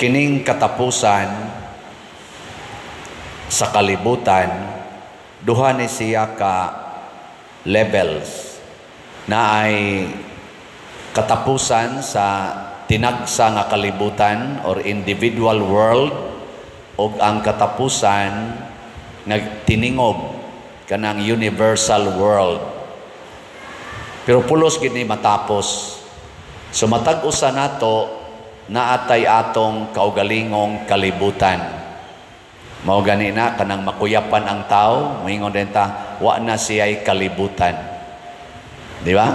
Kining katapusan sa kalibutan, duha ni siya ka levels na ay katapusan sa tinagsa nga kalibutan or individual world ug ang katapusan nga tiningog, kanang universal world. Pero pulos gid ni matapos. So matag usa nato naatay atong kaugalingong kalibutan. Mao gani na kanang makuyapan ang tao, moingon din ta, wa na siya'y kalibutan. Di ba?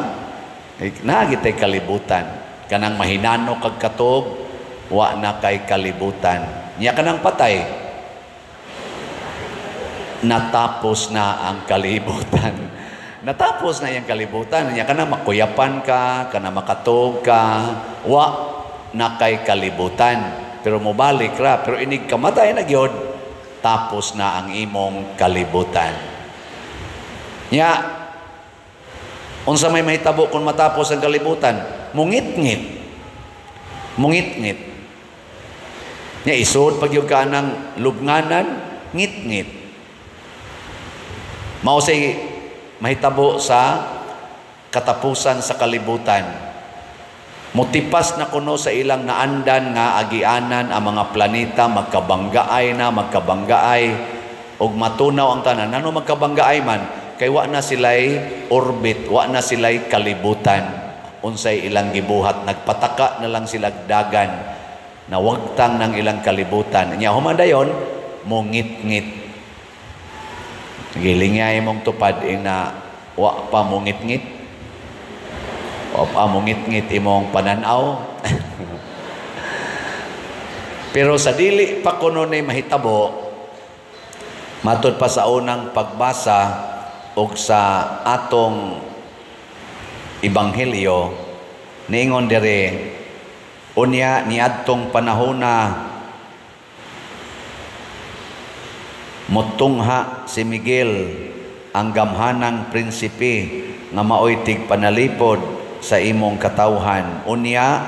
Naa gitay kalibutan. Kanang mahinano kag katog, wa na kay kalibutan. Nya kanang patay, natapos na ang kalibutan. Natapos na iyang kalibutan. Nya kanang makuyapan ka, kanang makatog ka, wa na kay kalibutan. Pero mobalik ra, pero inig kamatay na gyud, tapos na ang imong kalibutan. Nya, unsa may mahitabo kung matapos ang kalibutan? Mungit-ngit. Mungit-ngit. Nya isod pag yung ka ng lubnganan, ngit-ngit. Mao say mahitabo sa katapusan sa kalibutan. Mutipas na kuno sa ilang naandan nga agianan ang mga planeta, magkabanggaay na, magkabanggaay, ug matunaw ang tanan. Ano magkabanggaay man? Kay wa na sila'y orbit, wa na sila'y kalibutan. Unsay ilang gibuhat, nagpataka na lang sila dagan, nawagtang ng ilang kalibutan. Nya human dayon, mungit-ngit. Gilingay mong tupad ing na wa pa mungit-ngit. O pa mungit-ngit imong pananaw. Pero sa dili pa kuno ni mahitabo, matud pa sa unang pagbasa og sa atong ebanghelyo, niingon diri, unya niadtong panahona mutungha si Miguel ang gamhanang prinsipe nga maoy tigpanalipod sa imong katawhan. Unya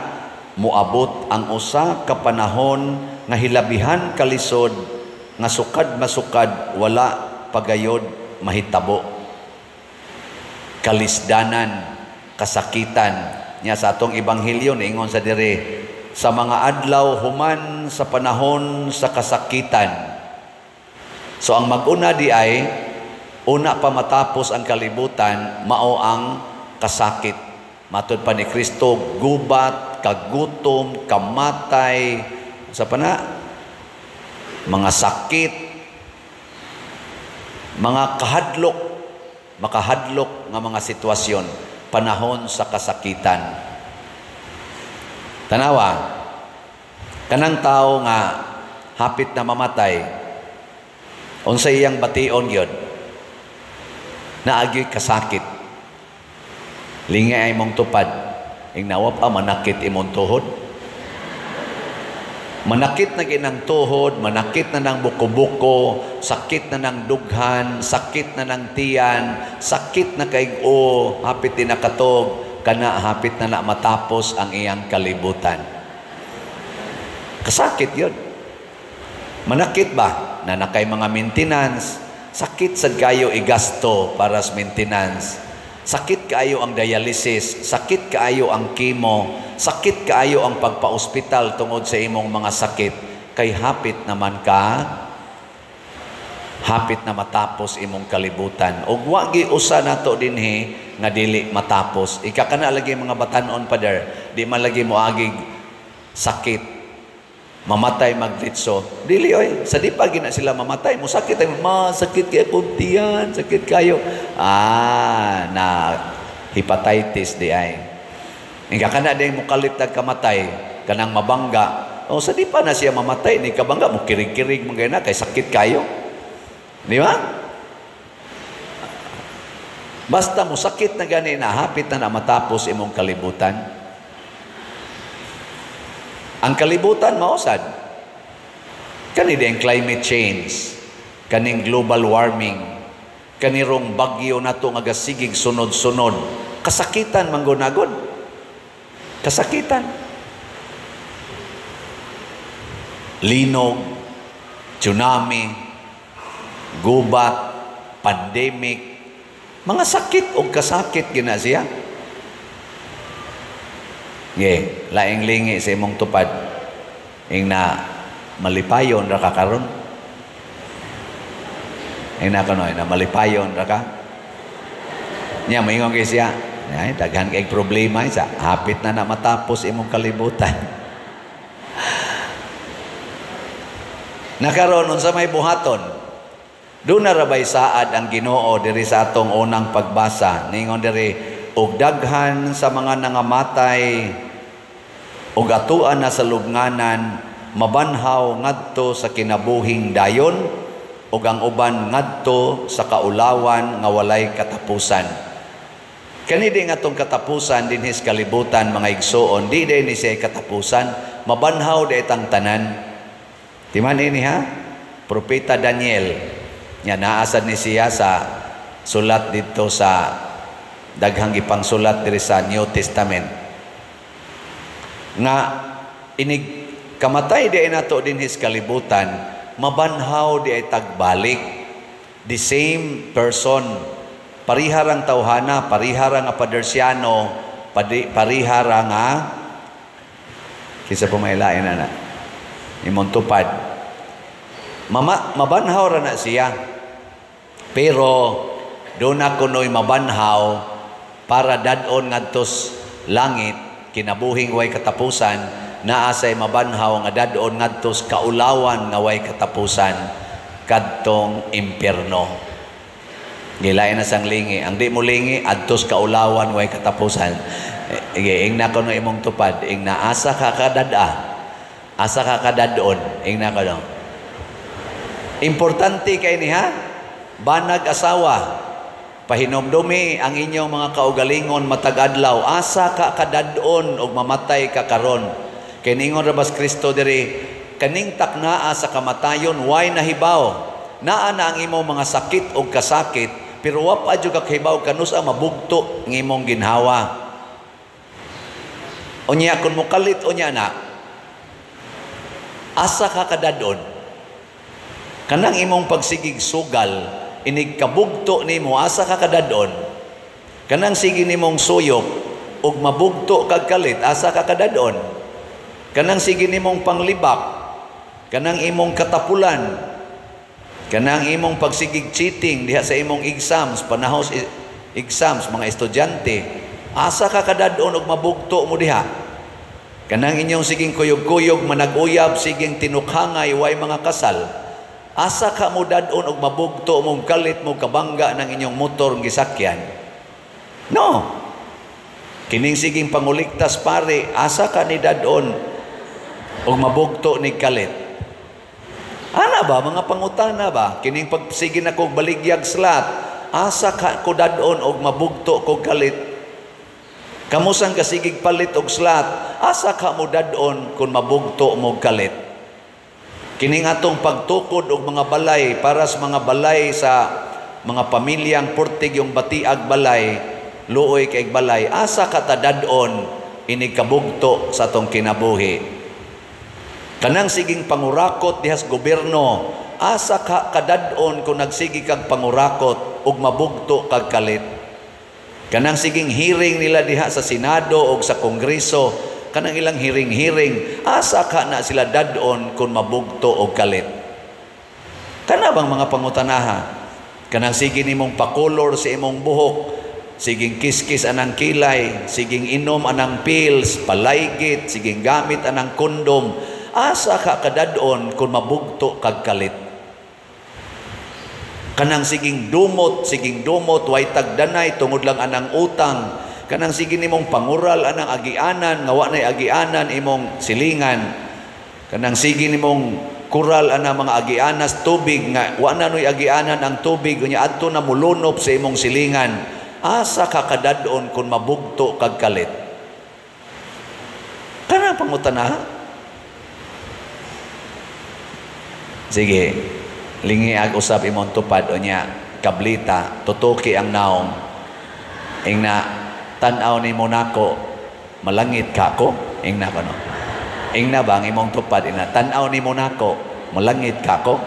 moabot ang usa ka panahon nga hilabihan kalisod nga sukad masukad wala pagayod mahitabo. Kalisdanan, kasakitan. Nya sa atong ebanghelyo niingon sa diri, sa mga adlaw human sa panahon sa kasakitan. So ang mag-una di ay una pa matapos ang kalibutan, mao ang kasakit. Matud pa ni Kristo, gubat, kagutom, kamatay, sa pana, mga sakit, mga kahadlok, makahadlok nga mga sitwasyon, panahon sa kasakitan. Tanawa, kanang tao nga hapit na mamatay, unsay iyang bation gyud? Naagi kasakit. Lingay ay mong tupad. Ing nawa pa manakit imong tuhod. Manakit na ginang tuhod, manakit na ng buko-buko, sakit na ng dughan, sakit na ng tiyan, sakit na kay o, hapit din nakatog, kana hapit na na matapos ang iyang kalibutan. Kasakit yun. Manakit ba? Na nakay mga maintenance, sakit sad kayo igasto para sa maintenance. Sakit kaayo ang dialysis, sakit kaayo ang chemo, sakit kaayo ang pagpa-ospital tungod sa imong mga sakit. Kay hapit naman ka, hapit na matapos imong kalibutan. Ug wa gi usa nato dinhi nga dili matapos. Ika kana lagi mga batan-on, Father, di man lagi moagig sakit, mamatay magditso. Dili oy, sa di pa gina sila mamatay, musakit ay ma, sakit kay akong tiyan, sakit kayo. Ah, na hepatitis di ay. Ika kana day mukalit tag kamatay, kanang mabangga. O sa di pa na siya mamatay, ni kabangga mo kirig-kirig man na kay sakit kayo. Di ba? Basta mo sakit na gani na hapit na na matapos imong kalibutan. Ang kalibutan mausad. Kani din climate change, kaning global warming, kanirong bagyo nato nga gasigig sunod-sunod, kasakitan manggunagod. Kasakitan. Linog, tsunami, gubat, pandemic, mga sakit o kasakit gina siya. Ge, laing lingi sa imong tupad. Ing na malipayon ra ka karon. Ing na kuno na malipayon ra ka. Nya moingon kay siya, ay daghan kay problema sa hapit na na matapos imong kalibutan. Nakaron unsa may buhaton? Doon na rabay saad ang Ginoo diri sa atong unang pagbasa. Ningon diri, og daghan sa mga nangamatay og atuan na sa lubnganan, mabanhaw ngadto sa kinabuhing dayon, ug ang uban ngadto sa kaulawan nga walay katapusan. Kani di nga atong katapusan dinhi sa kalibutan, mga igsoon, di day ni siya katapusan, mabanhaw di itang tanan. Timan ini ha? Propeta Daniel, nga naasad ni siya sa sulat dito sa daghang gipang sulat diri sa New Testament. Nga inig kamatay di ay nato dinhi sa kalibutan, mabanhaw di ay tagbalik. The same person, pariharang tawhana, pariharang nga padersyano, parihara nga kisa pumailain na na imong tupad. Mabanhaw ra na siya. Pero doon na kuno'y mabanhaw para dad-on ngadtos langit, kinabuhing way katapusan, naa say mabanhaw nga dad-on ngadtos kaulawan nga way katapusan kadtong impierno. Gilain na sang lingi. Ang di mo lingi, adtos kaulawan way katapusan. Ige, ing na kuno imong tupad, ing na asa ka kadad-a, asa ka kadad-on, ing na kuno. Importante kay ni ha, banag asawa, pahinomdumi ang inyong mga kaugalingon matag adlaw, asa ka kadad-on og mamatay ka karon. Kay ningon ra bas Kristo diri, kaning taknaa sa kamatayon way nahibaw. Naa na ang imong mga sakit og kasakit, pero wa pa jud ka kahibaw kanus-a mabugto ng imong ginhawa. Unya kun mokalit unya na, asa ka kadadon? Kanang imong pagsigig sugal, inig kabugto nimo, asa ka kadadon? Kanang sige nimong suyop ug mabugto kag kalit, asa ka kadadon? Kanang sige nimong panglibak, kanang imong katapulan, kanang imong pagsigig cheating diha sa imong exams, panahon exams mga estudyante, asa ka kadadon og mabugto mo diha? Kanang inyong siging kuyog-kuyog, manag-uyab, siging tinukhangay, way mga kasal, asa ka mo dadon og mabugto mong kalit mo kabangga ng inyong motor ng gisakyan? No. Kining siging panguliktas pare, asa ka ni dadon og mabugto ni kalit? Ana ba mga pangutana ba? Kining pagsige na kog baligyag slat, asa ka ko dadon og mabugto kog kalit? Kamusang kasigig palit og slat, asa ka mo dadon kun mabugto mo kalit? Kining atong pagtukod og mga balay para sa mga balay sa mga pamilyang purtig yung batiag balay, luoy kay balay, asa ka ta dadon inig kabugto sa atong kinabuhi? Kanang siging pangurakot dihas gobyerno, asa ka kadadon kung nagsigi kag pangurakot ug mabugto kag kalit? Kanang siging hearing nila diha sa Senado og sa Kongreso, kanang ilang hearing-hearing, asa ka na sila dadon kung mabugto og kalit? Kana bang mga pangutanaha? Kanang sige nimong pakolor sa imong buhok, siging kiskis anang kilay, siging inom anang pills, palaygit, siging gamit anang kondom, asa ka kadadon kung mabugto kag kalit? Kanang siging dumot, way tagdanay tungod lang anang utang. Kanang sige nimong pangural anang agianan, nga wa nay agianan imong silingan. Kanang sige nimong kural anang mga agianas tubig, nga wa na noy agianan ang tubig, unya adto na mulunop sa imong silingan. Asa ka kadadon kung mabugto kag kalit? Kanang pangutana? Sige, lingi ag usab imong tupad unya kablita, tutuki ang naong. Ing na tan-aw nimo nako, malangit ka ko, ing na kono. Ingna ba ang imong tupad ina, tan-aw nimo nako, malangit ka ko.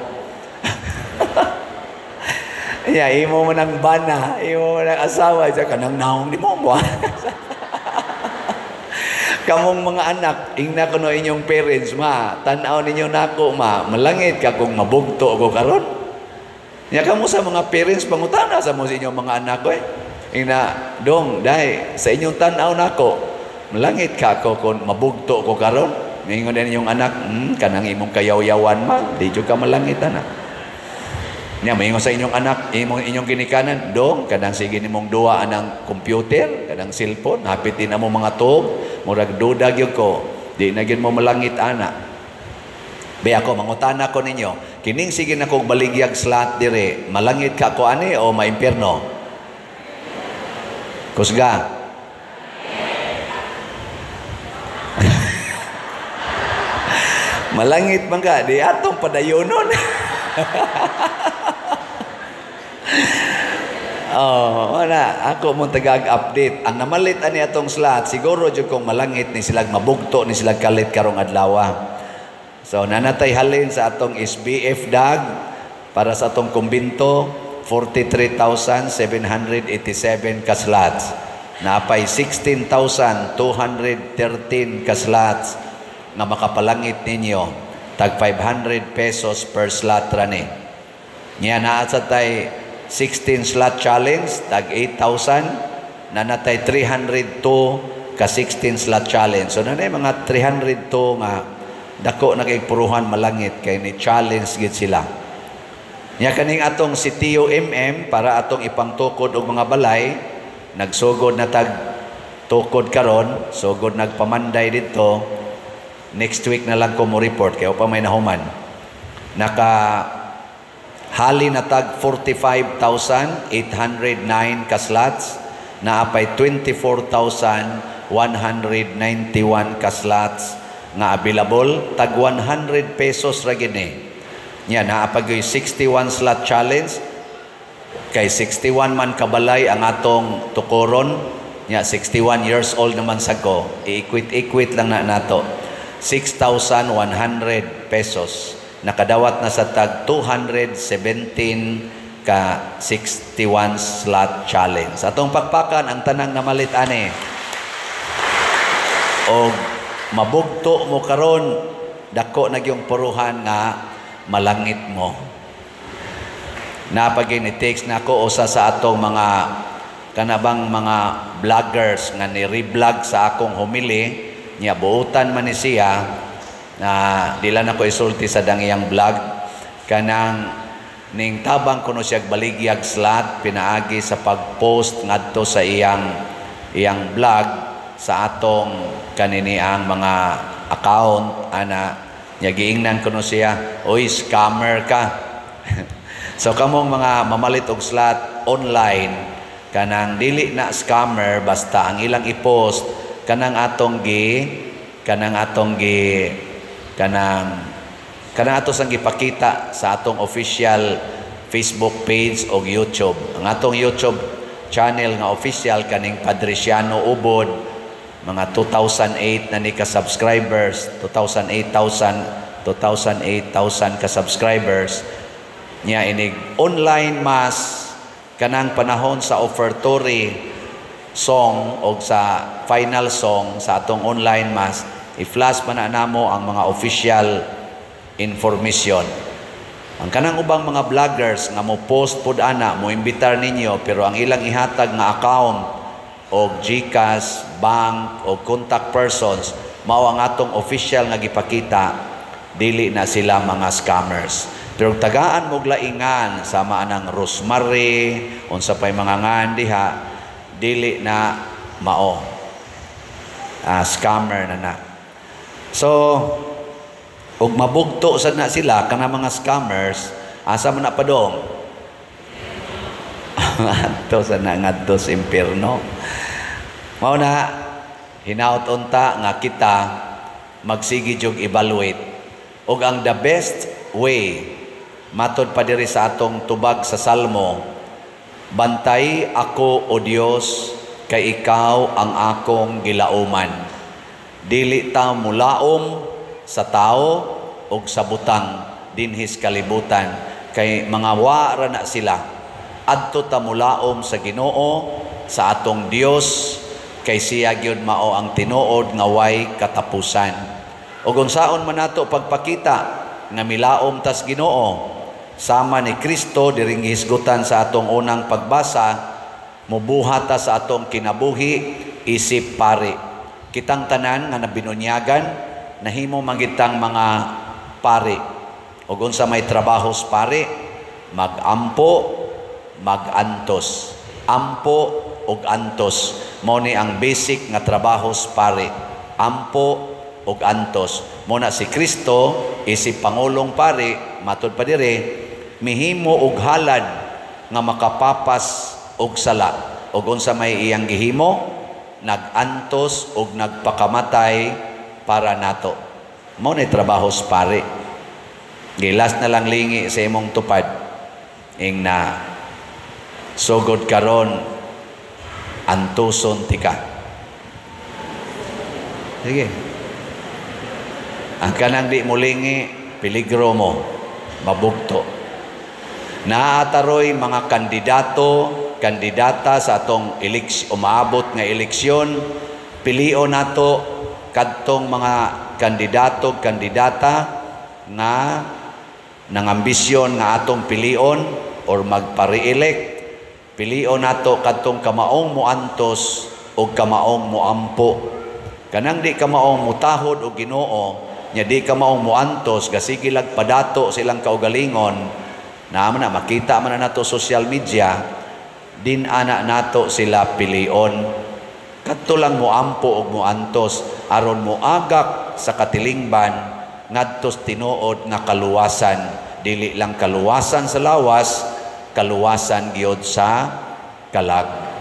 Ya, imo man ang bana, imo man ang asawa, sa kanang naong di mo mo. Kamong mga anak, ingna kuno inyong parents, "Ma, tan-aw ninyo nako, ma, malangit ka kung mabugto ko karon?" Nya kamo sa mga parents, pangutana sa mo sa inyong mga anak ko eh. Ingna, "Dong, dai, sa inyong tan-aw nako, malangit ka ako kung mabugto ko karon?" Mingon din inyong anak, "Kanang imong kayaw-yawan, ma, di jud ka malangit ana." Nya maingon sa inyong anak, imong inyong ginikanan, "Dong, kanang sige nimong duwa anang computer, kanang cellphone, hapit din mo mga tuog, murag duda gyud ko, di na gyud mo malangit ana." Be ako, mangutana ko ninyo, kining sige na kog baligyag slot dire, malangit ka ko ani o maimpierno? Kusga. Malangit man ka, di atong padayonon. Oh, wala. Ako mo tagag-update. Ang namalit ani atong slot, siguro jud kong malangit ni silag mabugto ni silag kalit karong adlaw. So nanatay halin sa atong SBF dag para sa atong kumbinto, 43,787 ka slots. Napay 16,213 ka slots nga makapalangit ninyo, tag 500 pesos per slot ra ni. Nya naa sa tay 16 slot challenge tag 8,000, nanatay 302 ka 16 slot challenge. So nanay mga 302 nga dako na kay puruhan malangit kay ni challenge gid sila. Nya kaning atong si Tio MM para atong ipangtukod og mga balay, nagsugod na tag tukod karon, sugod nagpamanday didto. Next week na lang ko mo report kay pa may nahuman. Naka hali na tag 45,809 ka slots, naapay 24,191 ka slots nga available, tag 100 pesos ra gid ni. Nya naapay 61 slot challenge kay 61 man kabalay ang atong tukoron. Nya 61 years old naman sa ko, i-equate-equate lang na nato. 6,100 pesos. Nakadawat na sa tag 217 ka 61 slot challenge. Atong pakpakan ang tanang namalit ani. Og mabugto mo karon, dako na gyung puruhan nga malangit mo. Napagay ni text nako usa sa atong mga kanabang mga vloggers nga ni reblog sa akong homily, niya buutan man ni siya na di lang ako isulti sa dangiyang vlog, kanang ning tabang kuno siya baligyag slot pinaagi sa pag-post ngadto sa iyang iyang vlog sa atong kaniniang mga account ana. Nya giingnan kuno siya, "Oy, scammer ka." So kamong mga mamalit og slot online, kanang dili na scammer basta ang ilang i-post kanang atong gi kanang kanang ato sang gipakita sa atong official Facebook page o YouTube. Ang atong YouTube channel nga official kaning Padriciano Ubod, mga 2008 na ni ka subscribers, 2008,000 2008,000 ka subscribers. Nya inig online mass kanang panahon sa offertory song o sa final song sa atong online mass, i-flash pa na namo ang mga official information. Ang kanang ubang mga vloggers nga mo post pod ana, mo imbitar ninyo, pero ang ilang ihatag nga account o GCash, bank o contact persons mao ang atong official nga gipakita, dili na sila mga scammers. Pero tagaan mo laingan sama anang Rosemary, unsa pay mga ngan diha, dili na mao. Scammer na na. So, ug mabugto sad na sila kana mga scammers, asa man na padong? Adto sa na ngadto sa impierno. Mao na hinaut unta nga kita magsige jug evaluate. Ug ang the best way matod pa diri sa atong tubag sa Salmo, "Bantay ako, O Dios, kay ikaw ang akong gilauman." Dili ta mulaom sa tao og sa butang dinhis kalibutan kay mga wa ra na sila. Adto ta mulaom sa Ginoo, sa atong Dios, kay siya gyud mao ang tinuod nga way katapusan. Ug unsaon man nato pagpakita nga milaom tas Ginoo? Sama ni Kristo diring gihisgutan sa atong unang pagbasa, mubuhat ta sa atong kinabuhi isip pari. Kitang tanan nga nabinunyagan, nahimo magitang mga pari. Ug unsa may trabaho sa pari? Magampo, magantos. Ampo ug antos. Mao ni ang basic nga trabaho sa pari. Ampo ug antos. Mao na si Kristo isip pangulong pari, matud pa dire, mihimo og halad nga makapapas og sala. Ug unsa may iyang gihimo? Nagantos og nagpakamatay para nato. Mao ni trabaho sa pari. Gilas na lang lingi sa imong tupad. Ing na sugod karon, antuson tika. Sige. Ang kanang di mo lingi, peligro mo, mabugto. Naataroy mga kandidato, kandidata sa atong umaabot nga eleksyon, pilion nato kadtong mga kandidato, kandidata nga nangambisyon nga atong pilion or magpa-re-elect. Pilion nato kadtong kamaong muantos o kamaong muampo. Kanang di kamaong mutahod og Ginoo, nya di kamaong muantos, gasige lag padato silang kaugalingon, na man na makita man na nato social media, din ana nato sila pilion. Kadto lang muampo og muantos aron moagak sa katilingban ngadtos tinuod nga kaluwasan, dili lang kaluwasan sa lawas, kaluwasan gyud sa kalag.